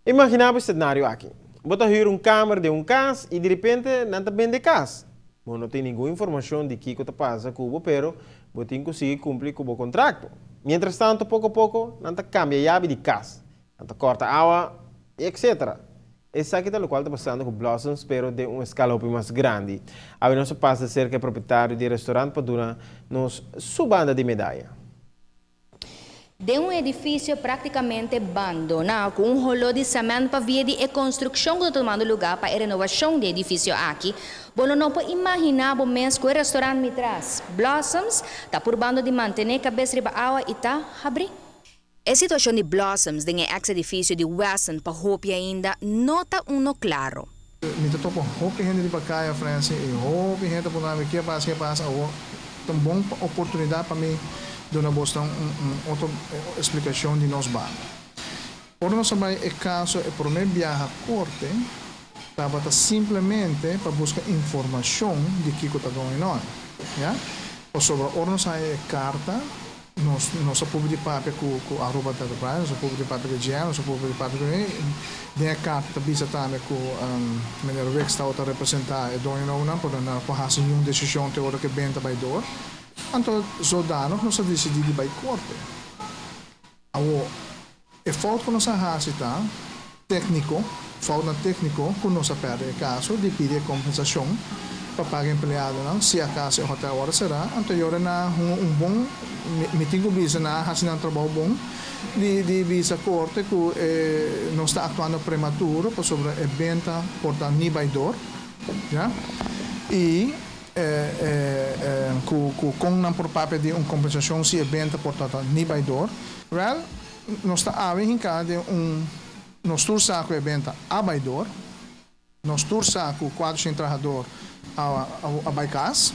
Imaginá e scenario aki. Bo ta huur un kamer di un kas i di repente nan ta bende kas. Bo no tin ningun informashon di kiko ta pasa ku bo, pero bo tin ku sigui kumpli ku bo kontrakto. Mientras tanto, poko poko, nan ta kambia yabi di kas. Nan ta kòrta awa, etc. Esaki ta lokual ta pasando ku Blossoms, pero den un eskala hopi mas grandi. Awe nos a pasa serka e propietario di restorant pa duna nos su banda di medaya. Den un edifisio práktikamente bandoná, ku un holó di semènt pa via di e konstrukshon ku ta tumando lugá pa e renovashon di e edifisio aki, bo no por imaginá bo mes ku e restorant mi tras, Blossoms, ta purbando di mantené kabes riba awa i ta habrí. E situashon di Blossoms den e eks edifisio di Westin pa hopi ainda no ta uno klaro. Mi ta topa hopi hende riba kaya, Francie, i hopi hende ta puntra mi: "Ke a pasa, ke a pasa?" Awor ta un bon oportunidat pa mi duna boso un otro eksplikashon di nos banda. Ora nos a bai e kaso e promé biaha korte, tabata simplemente pa buska informashon di kiko ta going on, ya. Pasobra ora nos haña e karta, nos a purba di papia ku Aruba Enterprise, nos a purba di papia ku GM, nos a purba di papia ku den e karta ta bisa tambe ku meneer Wicks tabata representá e doñonan, pero nan no por hasi niun desishon te ora ku e benta bai dor. Anto zodanig nos a disidí di bai korte. Awor, e fout ku nos a hasi ta tékniko, foutnan tékniko ku nos a pèrdè e kaso di pidi e kompensashon pa paga empleadonan si akaso e hotèl wòrdu será. Anto yora nan a hunga un bon, mi tin ku bisa nan a hasi nan trabou bon di bisa korte ku e nos ta aktuando prematuro pasobra e benta por ta ni bai dor, ya, i ku kon nan por papia di un kompensashon si e benta por ta ni bai dor. Wèl, nos ta awe hinká den un nos tur sa ku e benta a bai dor, nos tur sa ku 400 trahador a bai kas,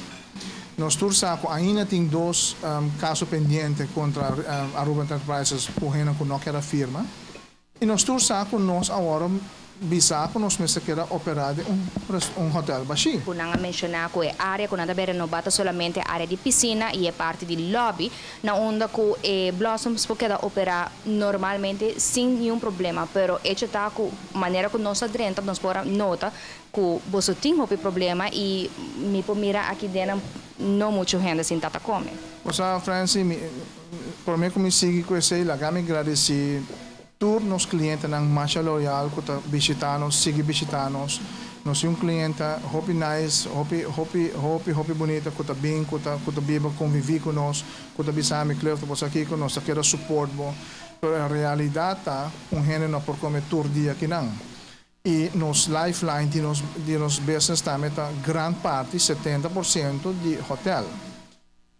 nos tur sa ku ainda tin dos kaso pendiente kontra Aruba Enterprises ku hende ku no keda firma. I nos tur sa ku nos awor bisa ku nos mester keda operá den un hotèl bashí. Ku nan a menshoná ku e área ku nan ta bai renobá ta solamente área di pisina i e parti di lobby, na unda ku e Blossoms por keda operá normalmente sin niun problema. Pero echo ta ku manera ku nos a drenta nos por a nota ku boso tin hopi problema i mi por mira aki den no muchu hende sinta ta kome. Bo sa, Francie, mi promé ku mi sigui ku esei, laga mi gradisí tur nos klientenan masha loyal ku ta bishitá nos, sigui bishitá nos. Nos tin un kliente hopi nice, hopi, hopi, hopi, hopi bunita ku ta bin, ku ta biba konviví ku nos, ku ta bisa mi: "Cliff, bo sa kiko, nos ta keda support bo." Pero en realidat ta, un hende no por kome tur dia akinan. I nos lifeline di nos business tambe ta gran parti, 70% di hotel.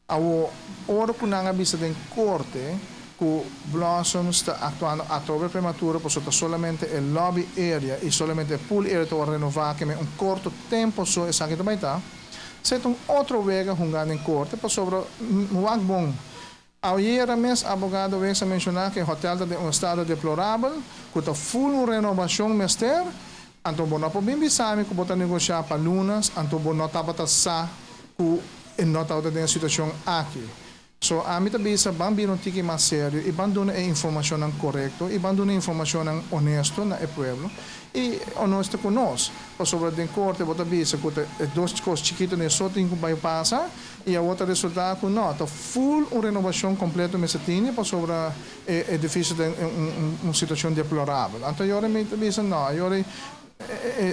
Awor, ora ku nan a bisa den korte ku Blossoms ta aktuando atrobe prematuro, pasobra ta solamente e lobby area i solamente e pool area ta renová, ku un korto tempu so esaki tambe ta. Esei ta un otro wega hungá den korte, pasobra wak bon. Ayera mes abogado Wicks a menshoná ku e hotel ta den un estado deplorabel, ku ta full un renovashon mester, anto bo no por bin bisa mi ku bo ta negoshá pa luna, anto bo no tabata sa ku e no tabata den e situashon aki. So ami ta bisa, ban bira un tiki mas serio i ban duna e informashonnan korekto i ban duna informashonnan honesto na e pueblo i honesto ku nos. Pasobra den korte bo ta bisa ku e dos kos chikitu ne so tin ku bai pasa i awor ta resultá ku no, ta full un renovashon kompleto mester tin pasobra e edifisio den un situashon deplorabel. Anto ayora mi ta bisa no, ayora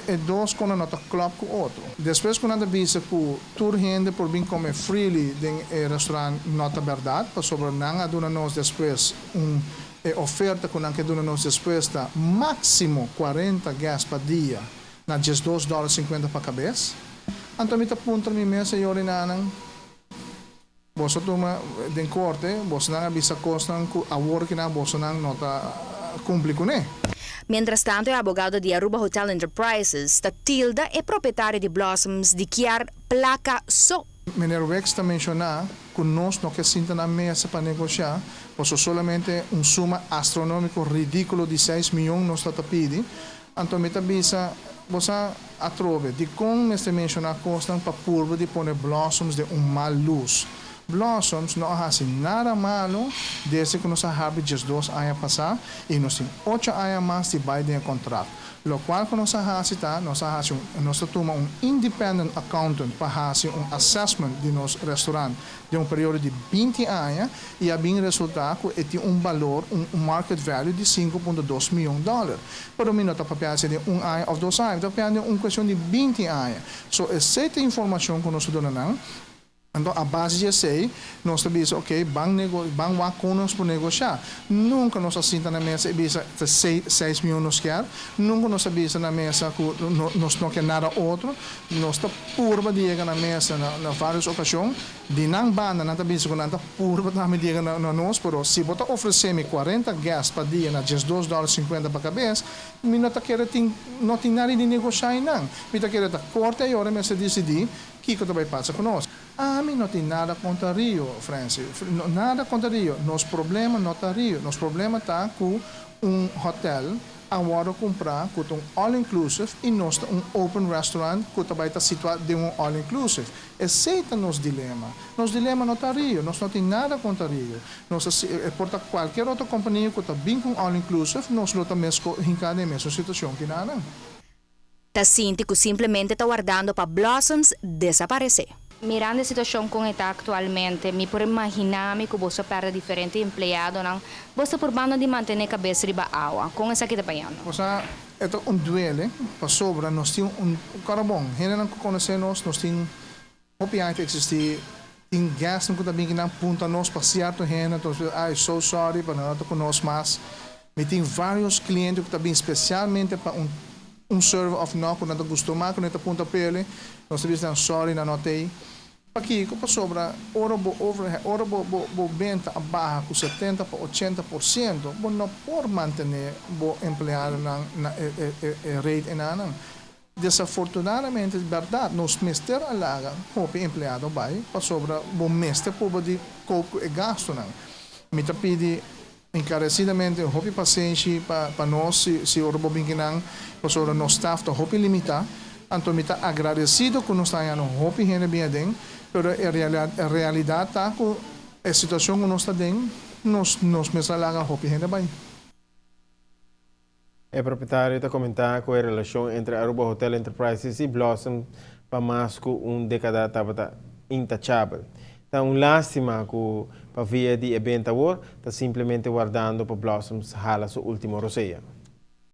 e dos kos no ta klòp ku otro. Despues ku nan ta bisa ku tur hende por bin kome freely den e restorant, no ta bèrdat, pasobra nan a duna nos despues un e oferta ku nan ke duna nos despues ta máksimo 40 guests pa dia na $12.50 pa kabes. Anto mi ta puntra mi mes, señornan, boso tuma den korte, boso nan a bisa kosnan ku awor ku nan boso nan no ta kumpli kuné. Mientras tanto, e abogado di Aruba Hotel Enterprises ta tilda e propietario di Blossoms di kier plaka so. Meneer Wicks ta menshoná ku nos no ke sinta na mesa pa negoshá, pasobra solamente un suma astronómiko ridíkulo di 6 mion nos ta pidi. Anto mi ta bisa, boso atrobe, di kon mester menshoná kosnan pa purba di pone Blossoms den un mal lus. Blossoms no a hasi nada malo desde ku nos a habri 12 aña pasá i nos tin 8 aña mas di bai den kontrakt. Lokual ku nos a hasi ta, nos a tuma un independent accountant pa hasi un assessment di nos restaurant den un periodo di 20 aña i a bin resultá ku tin un balor, un market value di 5.2 mion dòler. Pero mi no ta papia di un aña òf 2 aña, ta papia di un kuestion di 20 aña. So, esei ta informashon ku nos a duna nan. Anto, a base di esei, nos ta bisa, ok, ban wak kon nos por negoshá. Nunka nos a sinta na mesa i bisa, 6 mion nos ke. Nunka nos a bisa na mesa ku nos no ke nada otro. Nos ta purba di yega na mesa na vários okashon. Di nan banda, nan ta bisa ku nan ta purba tambe di yega na nos, pero si bo ta ofresé mi 40 guests pa dia na 12 dòler 50 pa kabes, mi no ta kere tin, no tin nada di negoshá nan. Mi ta kere ta korte awor mi a disidí kiko ta bai pasa ku nos. Ami no tin nada kontra Rio, Francis. No, nada kontra Rio. Nos problema no ta Rio. Nos problema ta ku un hotel awor a kumpra ku un all-inclusive i nos un open restaurant ku tambe ta situá den un all-inclusive. Esei ta nos dilema. Nos dilema no ta Rio. Nos no tin nada kontra Rio. Nos por ta kualke otro kompania ku ta bin ku all-inclusive, nos lo ta mes hinká den mesun situashon ku nan. Ta sinti ku simplemente ta wardando pa Blossoms desaparesé. Mirando e situashon kon ta aktualmente, mi por imaginá mi ku boso a pèrdè diferente empleadonan, boso ta purbando di mantené kabes riba awa. Kon esaki ta bayendo? Osea, e un duele, pasobra, nos tin un kara bon, hende nan konosé nos, nos tin hopi aña eksistí, tin guests ku tambe ku nan puntra nos pa sierto hende, anto, "Ay, so sorry, pa nan no ku nos mas." Mi tin vários kliente ku tambe spesialmente pa un serve of no, ku nan ta gusta mas, ku nan ta puntra p'e, nos ta bisa, "Sorry, nan no tin." Aki, pasobra, ora bo overhead, ora bo benta a baha ku 70 pa 80%, bo no por mantené bo empleadonan na e rate einan. Desafortunadamente, berdat, nos mester a laga hopi empleado bai, pasobra bo mester por di cope e gastonan. Mi ta pidi enkaresidamente hopi pasenshi pa nos si ora bo bin akinan, pasobra nos staff ta hopi limitá. Anto mi ta agradesido ku nos ta hopi hende bin aden, pero e realidat ta ku e situashon ku nos ta den, nos mester laga hopi hende bai. E propietario ta komentá ku e relashon entre Aruba Hotel Enterprises i Blossom pa mas ku un dékada tabata intachabel. Ta un lástima ku pa via di e benta awor, ta simplemente wardando pa Blossoms hala su último rosea.